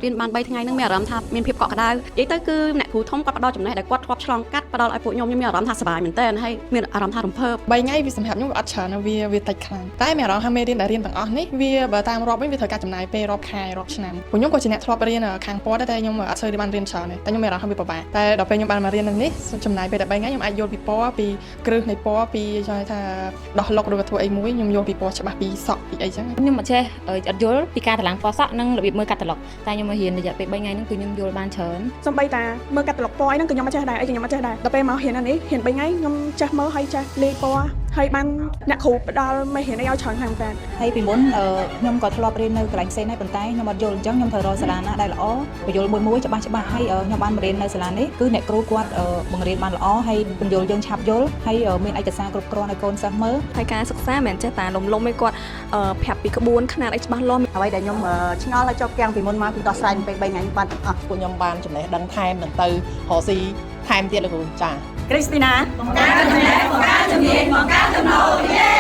រៀនបាន3ថ្ងៃហ្នឹងមានអារម្មណ៍ថាមានភាពកក់ក្ដៅនិយាយទៅគឺអ្នកគ្រូធំគាត់ផ្ដល់ចំណេះដែលគាត់ធ្លាប់ឆ្លងកាត់ផ្ដល់ឲ្យពួកខ្ញុំខ្ញុំមានអារម្មណ៍ថាសប្បាយមែនទែនហើយមានអារម្មណ៍ថារំភើប 3ថ្ងៃវាសម្រាប់ខ្ញុំវាអត់ច្រើនណាស់វាតិចខ្លាំងតែមានអារម្មណ៍ថាមេរៀនដែលរៀនទាំងអស់នេះវាបើតាមរាប់វិញវាត្រូវការចំណាយពេលរាប់ខែរាប់ឆ្នាំព្រោះខ្ញុំក៏ជាអ្នកធ្លាប់រៀនខាងពណ៌ដែរតែខ្ញុំអត់សូវបានរៀនច្រើនទេតែខ្ញុំមានអារម្មណ៍ថាវាពិបាកតែដល់ពេលខ្ញុំបានមករៀននឹងនេះចំណាយពេលតែ3ថ្ងៃខ្ញុំអាចយល់ពីពណ៌ពីគ្រឹះនៃពណ៌ពីចង់ថាដោះលុកឬក៏ធ្វើអីមួយខ្ញុំយល់ពីពណ៌ច្បាស់ពីសក់ពីអីចឹង ខ្ញុំអត់ចេះអត់យល់ពីការតម្លើងពណ៌សក់និងរបៀបមើលកាតាឡុកតែខ្ញុំមករៀនរយៈពេល3ថ្ងៃហ្នឹងគឺខ្ញុំយល់បានច្រើន សំបីតាមើលកាតាឡុកពណ៌អីហ្នឹងក៏ខ្ញុំអត់ចេះដែរអីក៏ខ្ញុំអត់ចេះដែរដល់ពេលមករៀនអានេះរៀន3ថ្ងៃខ្ញុំចេះមើលហើយចេះលាយពណ៌ហើយបានអ្នកគ្រូផ្ដល់មេរៀនអីឲ្យច្រើនខ្លាំងមែនតើ ហើយពីមុនខ្ញុំក៏ធ្លាប់រៀននៅកន្លែងផ្សេងដែរប៉ុន្តែខ្ញុំអត់យល់អញ្ចឹងខ្ញុំត្រូវរកសាលាណាដែលល្អបញ្យល់មួយមួយច្បាស់ច្បាស់ហើយខ្ញុំបានមករៀននៅសាលានេះគឺអ្នកគ្រូគាត់បង្រៀនបានល្អហើយបញ្យល់យើងឆាប់យល់ហើយមានឯកសារគ្រប់គ្រាន់ឲ្យកូនសិស្សមើល ហើយការសិក្សាមិនមែនចេះតែលំលំឯគាត់ប្រាប់ពីក្បួនខ្នាតអីច្បាស់លាស់ អ្វីដែលខ្ញុំឆ្ងល់ហើយជាប់គាំងពីមុនមកគឺដោះស្រាយពេល3ថ្ងៃនេះបានទាំងអស់ ពួកខ្ញុំបានចំណេះដឹងថែមនឹងទៅរកស៊ីថែមទៀតលោកគ្រូចា៎ គ្រីស្ទីណាបង្កើតចំណេះបង្កើតជំនាញបង្កើតចំណូល។